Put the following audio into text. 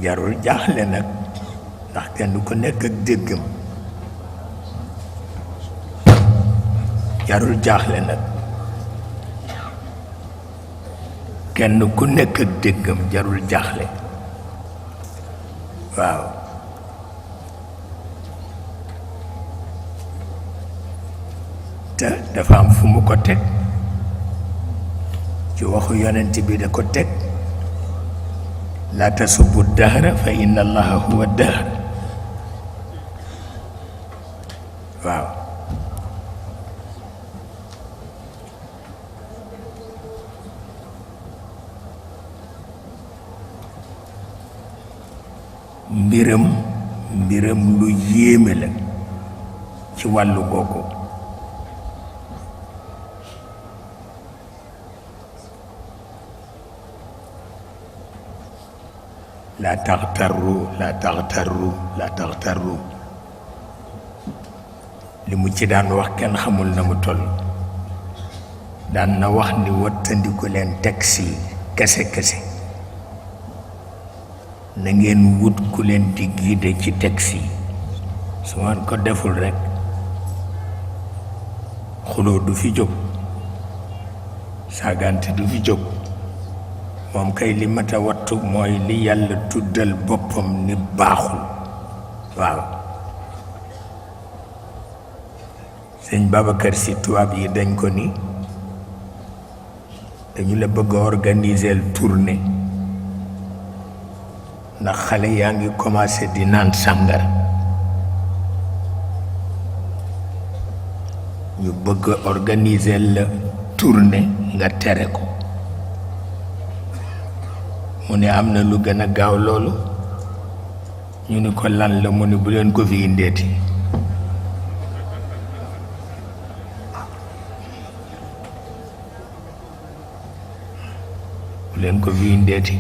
jarul jaaxle nag ndax kenn ku nekk ak déggam jarul jaaxle nag kenn ku nekk ak déggam jarul jaaxle waaw te dafa am fu mu ko teg ci waxu yonent bi da ko teg laa tasubbu dahra fa inna allaha huwa dahr waaw mbiram lu yéeme la ci wàllu googu laa taxtarru li mu ci daan wax kenn xamul na mu toll daan na wax ni wattandiku leen taxi kese na ngeen wut ku leen di guide ci taxi su ngeen ko deful rekk xuloo du fi jóg saagante du fi jóg moom kay li mata wattu mooy li yàlla tuddal boppam ni baaxul waaw sëñ Babacar Si tubaab yi dañ ko ni dañu la bëgg a organiser tournée ndax xale yaa ngi commencé di naan sàngara ñu bëgg a organiser la tournée nga tere ko mu ne am na lu gën a gaaw loolu ñu ni ko lan la mu ne bu leen ko fi indeeti bu leen ko fi indeeti